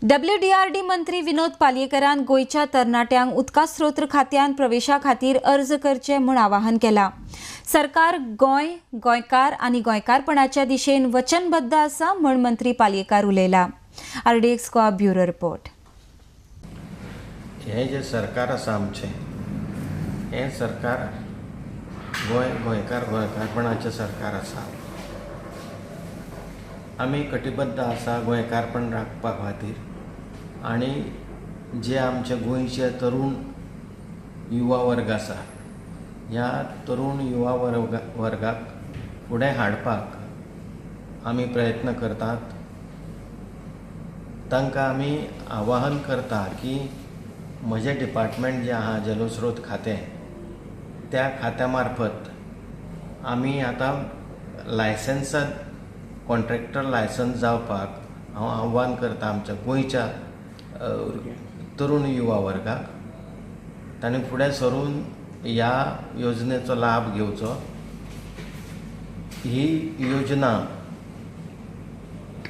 डब्ल्यूडीआरडी मंत्री विनोद पालयेकरान गोंयच्या तरणाट्यांक उदका स्रोत खात्यान प्रवेशा खातीर अर्ज करचे म्हूण आवाहन केला. सरकार गोंय, गोंयकार आनी गोंयकारपणाच्या दिशेन वचनबद्ध आसा म्हूण मंत्री पालयेकार उलयला. RDX Goa bureau report. हें जें सरकार आसा आमचें, हें सरकार गोंय, गोंयकार, गोंयकारपणाचें सरकार आसा. आमी कटिबद्ध आसा गोंयकारपण राखपा खातीर आनी जे आमचे गोंयचे तरूण युवा वर्ग आसा, ह्या तरूण युवा वर्गाक फुडें हाडपाक आमी प्रयत्न करतात. तांकां आमी आवाहन करता की म्हजें डिपार्टमेंट जें आहा जलस्रोत खातें, त्या खात्या मार्फत आमी आतां लायसन्सां, कॉन्ट्रॅक्टर लायसन्स जावपाक हांव आव्हान करता आमच्या गोंयच्या तरूण युवा वर्गाक. तांणी फुडें सरून ह्या योजनेचो लाभ घेवचो. ही योजना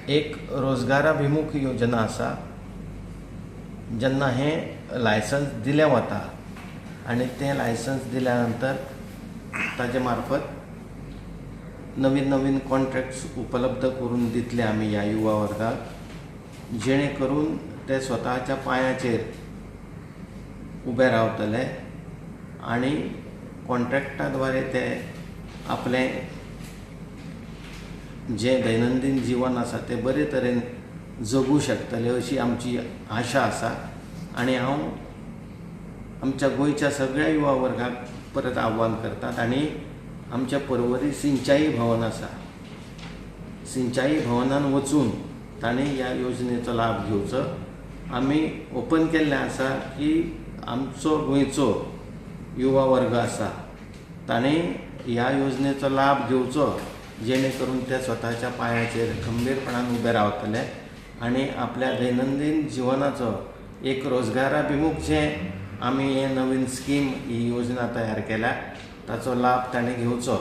एक रोजगाराभिमुख योजना आसा. जेन्ना हें लायसन्स दिलें वता आनी तें लायसन्स दिल्या नंतर ताजे मार्फत नवीन नवीन कॉन्ट्रॅक्ट्स उपलब्ध करून दितले आमी ह्या युवा वर्गाक, जेणे करून ते स्वताच्या पांयाचेर उबे रावतले आनी कॉन्ट्रॅक्टा द्वारे ते आपलें जें दैनंदीन जिवन आसा तें बरे तरेन जगूं शकतले अशी आमची आशा आसा. आनी हांव आमच्या गोंयच्या सगळ्या युवा वर्गाक परत आव्हान करतात. आनी आमच्या पर्वरी सिंचाई भवन आसा, सिंचाई भवनान वचून तांणी ह्या योजनेचो लाभ घेवचो. आमी ओपन केल्लें आसा की आमचो गोंयचो युवा वर्ग आसा तांणी ह्या योजनेचो लाभ घेवचो, जेणे करून ते स्वताच्या पांयाचेर खंबीरपणान उबे रावतले आनी आपल्या दैनंदीन जिवनाचो एक रोजगाराभिमुख जें आमी हें नवीन स्कीम ही योजना तयार केल्या ताचो लाभ तांणी घेवचो.